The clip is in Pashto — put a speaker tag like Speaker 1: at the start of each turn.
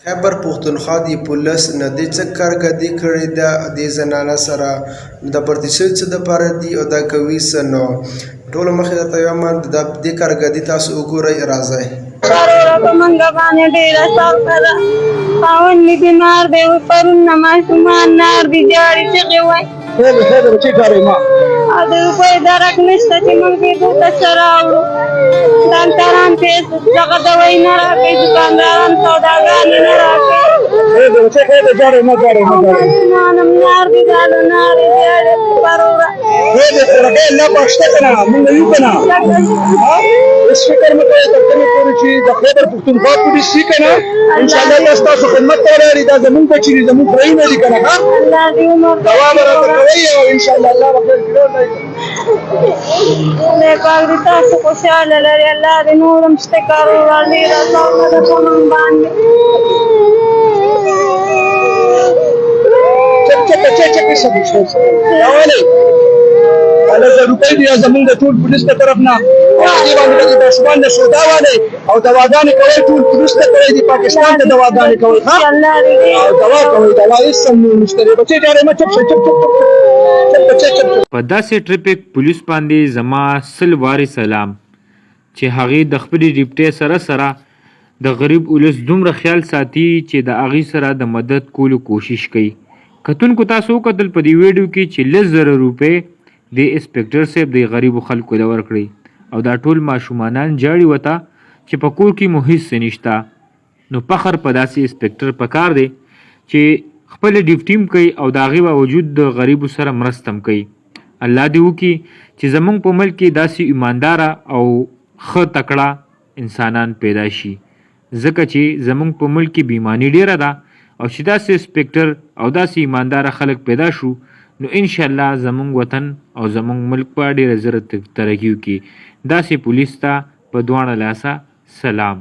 Speaker 1: خیبر پښتونخوا دی پولس نه دی څه کارګدی کړی ده دی زنانه سره نو دا برتی شوی څه د پاره دی او دا کوي څه نو ټولو مخې درته وایم دا دې کارګدی تاسو وګورئ راځئ.
Speaker 2: وروره په مونږ باندې ډېره سخته ده، خاوند مې بیمار دی، پرون نه ماشومان نار دي، ژاړي چغې وایي. او د روپۍ درک نشته چې موږ دې دوی ته څه راوړو. ډاکټران پیسې دغه دوایي نه راکوي، دکانداران سوداګانې نه راکوي. او ماشومان هم نار دي، دا له نارې ژاړي وروره.
Speaker 3: الله پاک شته کنه مونږ یو کنه هیڅ فکر مه کوئ تر کومې پورې چې د خیبر پښتونخوا پولیس وي کنه ان شاء الله دا ستاسو خدمت ته ولاړ دي، دا زمونږ بچي دي، زمونږ خویونه دي کنه. ها
Speaker 2: الله دې عمر
Speaker 3: دوا به راته کوئ او ان شاء الله الله به خیر کړي.
Speaker 2: خدای پاک دې تاسو خوشحاله لري، الله دې نور هم شته کاروبار ډېره سوله ده په موږ باندې.
Speaker 3: چپ چپ چپ چپ څه راولئ هله زه روپۍ دي زمونږ د ټول پولیس له طرف نه او دې باندې د ماشومان له سودا والئ او دواګانې کوئ، ټول پولیس ته کوئ، د پاکستان ته دواګانې کوئ. ها او دوا کوئ، دوا هېڅ هم نشته دی. بچې جارې مه، چپ شه، چپ چپ چپ چپ بچې چپ.
Speaker 4: په داسې ټریفک پولیس باندې زما 100 وارې سلام چې هغې د خپلې ډیوټۍ سره سره د غریب ولس دومره خیال ساتي چې د هغې سره د مدد کولو کوشش کوي. کتونکو تاسو وکتل په دې ویډیو کې چې 10,000 روپۍ د انسپکټر صاحب د غریبو خلکو له ورکړي او دا ټول ماشومانان جاړي وته چې په کور کې مو هیڅ څه نشته. نو فخر په داسې انسپکټر پکار دی چې خپله ډیوټي هم کوي او د هغې باوجود د غریبو سره مرسته هم کوي. الله دې وکړي چې زمونږ په ملک کې داسې ایمانداره او ښه تکړه انسانان پیدا شي، ځکه چې زمونږ په ملک کې بې ایماني ډیره ده او چې داسې انسپکټر او داسې ایمانداره خلک پیدا شو نو انشاءالله زمونږ وطن او زمونږ ملک به ډیره زر ترقي وکړي. داسې پولیس ته په دواړه لاسه سلام.